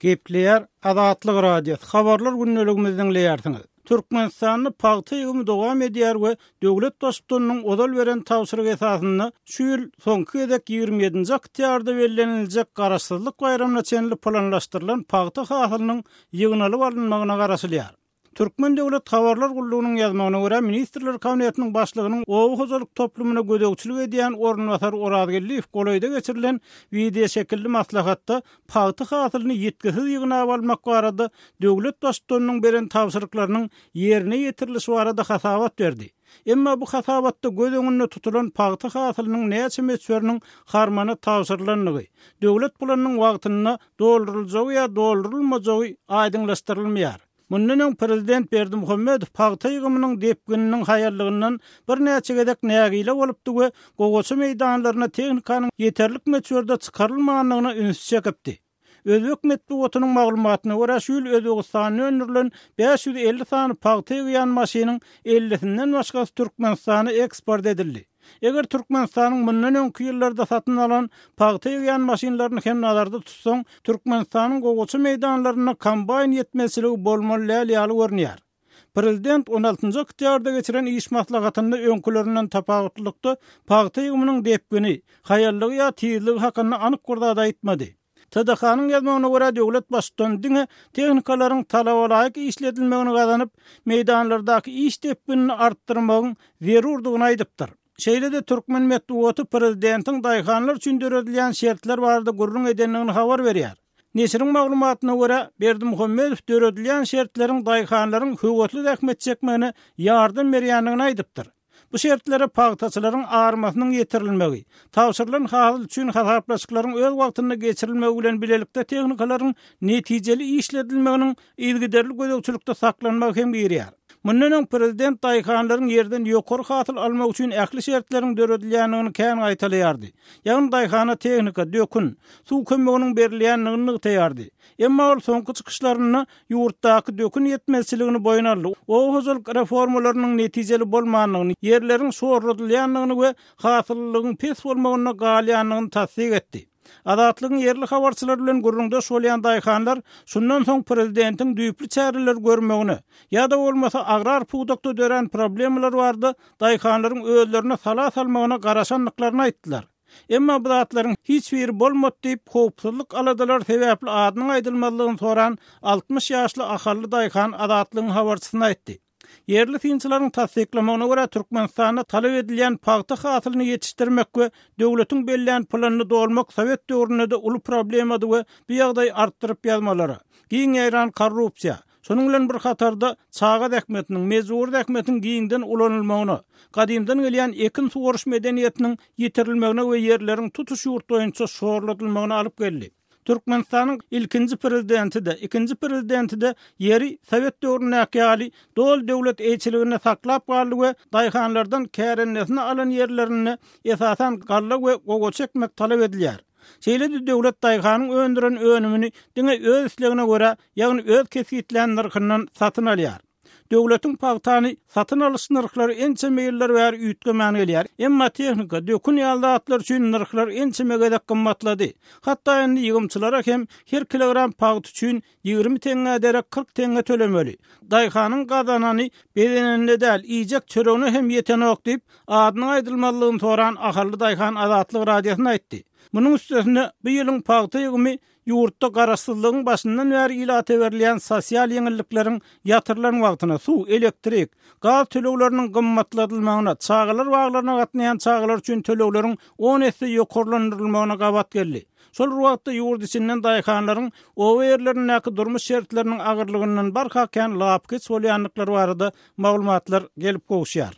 Gepleýär Azatlyk Radiosy, Habarlar gündeligimizi diňleýärsiňiz. Türkmenistanda pagta ýygymy dowam edýär we döwlet Baştutanynyň ozal beren tabşyrygy esasynda şu ýyl soňky gezek 27-nji oktýabrda belleniljek Garaşsyzlyk baýramyna çenli planlaşdyrylan pagta hasylynyň ýygnalyp alynmagyna garaşylýar. Türkmen döwlet habarlar gullugynyň ýazmagyna görä, Ministrler Kabinetiniň Başlygynyň oba hojalyk toplumyna gözegçilik edýän orunbasary Oraz Geldiýew golaýda geçirilen wideoşekilli maslahatda pagta hasylyny ýitgisiz ýygnap almak barada döwlet Baştutanynyň beren tabşyryklarynyň ýerine ýetirilişi barada hasabat berdi. Emma bu hasabatda göz öňünde tutulan pagta hasylynyň näçe möçberiniň harmana tabşyrylandygy, döwlet planynyň wagtynda dolduryljagy ýa doldurylmajagy aýdyňlaşdyrylmaýar. Mundan öň prezident Berdimuhamedow pagta ýygymynyň depgininiň haýallygyndan birnäçe gezek nägile bolupdy we gowaça meýdanlaryna tehnikanyň ýeterlik möçberde çykarylmandygyna ünsi çekipdi. Özbek metbugatynyň maglumatyna görä, şu ýyl Özbegistanda öndürilen 550 sany pagta ýygýan maşynyň ellisinden başgasy Türkmenistana eksport edildi. Eger Türkmenistanyň mundan öňki ýyllarda satyn alan pagta ýygýan maşynlaryny hem nazarda tutsaň, Türkmenistanyň gowaça meýdanlarynda kombaýn ýetmezçiligi bolmaly däl ýaly görünýär. Prezident on altynjy oktýabrda geçiren iş maslahatynda öňkülerinden tapawutlylykda pagta ýygymynyň depgini, haýallygy ýa tizligi hakynda anyk bir zat aýtmady. TDH-nyň ýazmagyna görä, döwlet Baştutany diňe tehnikalaryň talabalaýyk işledilmegini gazanyp, meýdanlardaky iş depginini artdyrmagyň zerurdygyny aýdypdyr. Şeýle-de türkmen metbugaty prezidentiň daýhanlar üçin döredilýän şertler barada gürrüň edendigini habar berýär. Neşiriň maglumatyna görä, Berdimuhamedow döredilýän şertleriň daýhanlaryň höwesli zähmet çekmegine ýardam berýändigini aýdypdyr. Bu şertlere pagtaçylaryň armasynyň ýetirilmegi, tabşyrylan hasyl üçin hasaplaşyklaryň öz wagtynda geçirilmegi bilen bilelikde tehnikalaryň netijeli işledilmeginiň yzygiderli gözegçilikde saklanmagy hem girýär. Mundan öň prezident daýhanlaryň ýerden ýokary hasyl almagy üçin ähli şertleriň döredilýändigini kän gaýtalaýardy. Ýagny daýhana tehnika, dökün, suw kömeginiň berilýändigini nygtaýardy. Emma ol soňky çykyşlarynda ýurtdaky dökün ýetmezçiligini boýun aldy, oba hojalyk reformalarynyň netijeli bolmandygyny, ýerleriň şorladylýandygyny we hasyllylygyň pes bolmagynda galýandygyny tassyk etdi. Azatlygyň ýerli habarçylary bilen gürrüňdeş bolýan daýhanlar şundan soň prezidentiň düýpli çäreler görmegine, ýa-da bolmasa agrar pudakda dörän problemalar barada daýhanlaryň özlerine sala salmagyna garaşandyklaryny aýtdylar. Emma bu zatlaryň hiç biri bolmady diýip, howpsuzlyk aladalary sebäpli adynyň aýdylmazlygyny soran 60 ýaşly ahally daýhan Azatlygyň habarçysyna aýtdy. Ýerli synçylaryň tassyklamagyna görä, Türkmenistanda talap edilýän pagta hasylyny ýetişdirmek we döwletiň bellän planyny dolmak sowet döwründe-de uly problemady we bu ýagdaý artdyryp ýazmalara, giň ýaýran korrupsiýa, Şonuň bilen bir hatarda, çaga zähmetiniň, mejbury zähmetiň giňden ulanylmagyna, gadymdan gelýän ekin suwaryş medeniýetiniň ýitirilmegine we ýerleriň tutuş ýurt boýunça şorladylmagyna alyp geldi. Türkmenistanyň ilkinji prezidenti-de, ikinji prezidenti-de ýeri sowet döwründäki ýaly doly döwlet eýçiliginde saklap galdy we daýhanlardan kärendesine alan ýerlerinde esasan galla we gowaça ekmek talap edilýär. Şeýle-de döwlet daýhanyň öndüren önümini diňe öz islegine görä, ýagny öz kesgitlän nyrhyndan satyn alýar. Döwletiň pagtany satyn alyş nyrhlary ençeme ýyllar bäri üýtgemän gelýär. Emma tehnika, dökün ýaly zatlar üçin nyrhlar ençeme gezek gymmatlady. Hatda indi ýygymçylara hem her kilogram pagta üçin 20 teňňä derek 40 teňňe tölemeli. Daýhanyň gazanany bezenende däl, iýjek çöregine hem ýetenok diýip, adynyň aýdylmazlygyny soran ahally daýhan Azatlyk Radiosyna aýtdy. Munuň üstesine, bu ýylyň pagta ýygymy ýurtda garaşsyzlygyň başyndan bäri ilata berilýän sosial ýeňillikleriň ýatyrylan wagtyna, suw, elektrik, gaz tölegleriniň gymmatladylmagyna, çagalar baglaryna gatnaýan çagalar üçin tölegleriň on esse ýokarlandyrylmagyna gabat geldi. Şol bir wagtda ýurt içinden daýhanlaryň oba ýerlerindäki durmuş şertleriniň agyrlygyndan barha kän lapykeç bolýandyklary barada maglumatlar gelip gowuşýar.